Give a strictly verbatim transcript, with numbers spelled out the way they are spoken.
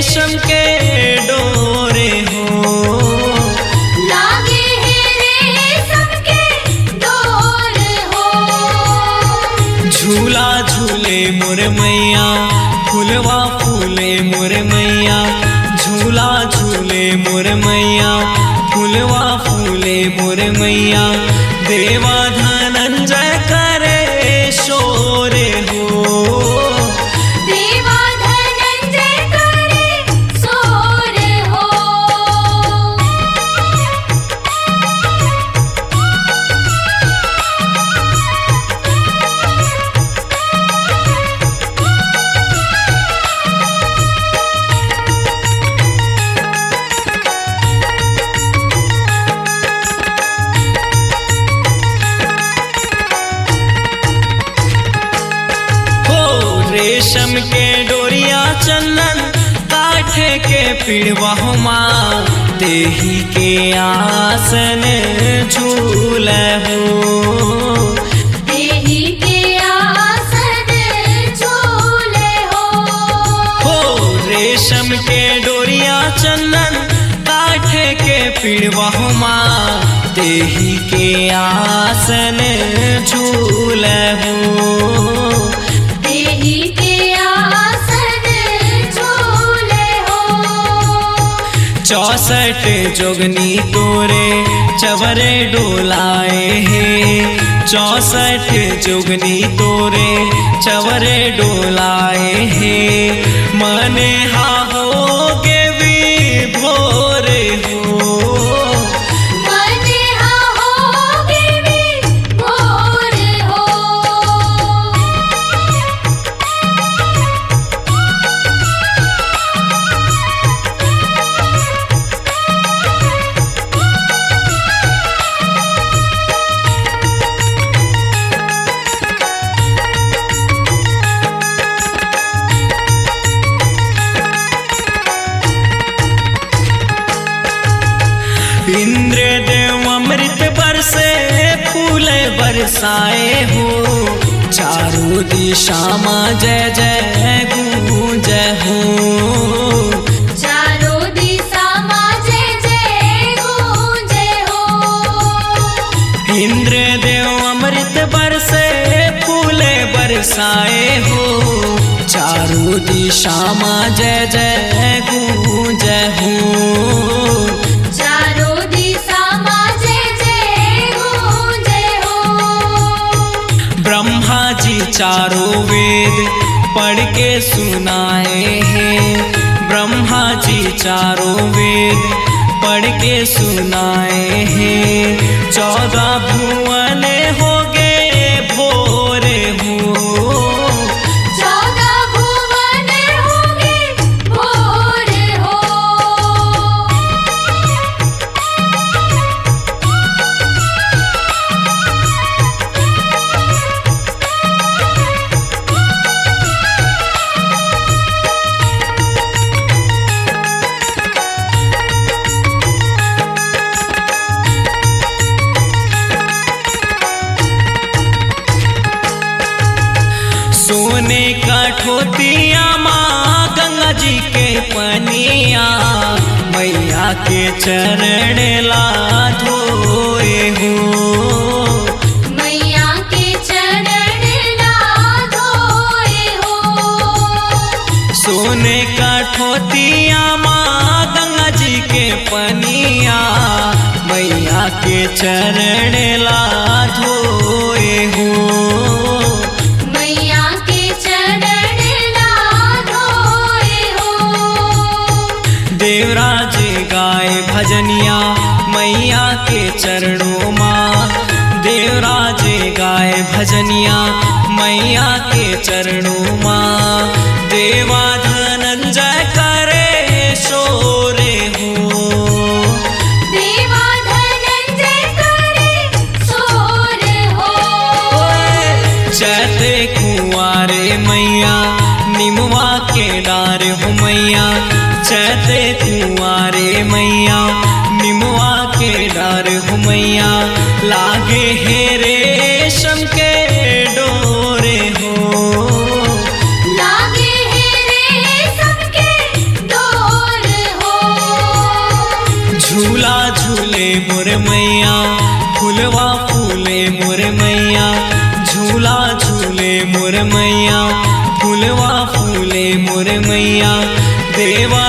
रेशम के डोरे हो। लागे हे रेशम के डोर हो। झूला झूले मोर मैया, फुलवा फूले मोर मैया। झूला झूले मोर मैया, फुलवा फूले मोर मैया। देवा धनंजय करे शोर हो। देवा धनंजय करे शोर हो। हो रेशम के डोरिया चंदन काठे के पीड़वा हो माँ, तेही के आसन झूलहु। तेही के आसन झूलहु। हो रेशम के डोरिया चंदन काठे के पीड़वा हो माँ, तेही के आसन झूलहु। तेही के आसन झूलहु। चौसठ जोगनी तोरे चवरे डोलाए हे। चौसठ जोगनी तोरे चवरे डोलाए हे। मने हा हो गे विभोर हो। मने हा हो गे विभोर हो। इंद्रदेव अमृत बरसे, फूल बरसाए हो, चारों दिशा मा जय जय गूंजे हो। चारों दिशा मा जय जय गूंजे हो। इंद्रदेव अमृत बरसे, फूल बरसाए हो, चारों दिशा मा जय जय गूंजे हो। चारों दिशा मा जय जय गूंजे हो। ब्रह्मा जी चारों वेद पढ़ के सुनाए हे। ब्रह्मा जी चारों वेद पढ़ के सुनाए हे। चौदह भुवन हो गे भोर हो। चौदह भुवन हो गे भोर हो। सोने कठोतिया मा गंगा जी के पनिया, मैया के चरण ला धोए हो। मैया के चरण ला धोए हो। सोने कठोतिया मा गंगा जी के पनिया, मैया के चरण ला धोए हो। मैया के चरण ला धोए हो। देवराज गाए भजनिया मैया के चरणों मा। देवराज गाए भजनिया मैया के चरणों मा। देवा धनंजय करे शोर हो। देवा धनंजय करे शोर हो। चैते कुंवारे मैया निमवा के डार हो मैया। चैते कुंवारे मैया निमवा के डार हो मैया। लागे हे रेशम के डोरे हो। लागे हे रेशम के डोर मोर मैया, झूला झूले मोर मैया, फूलवा फूले मोर मैया, देवा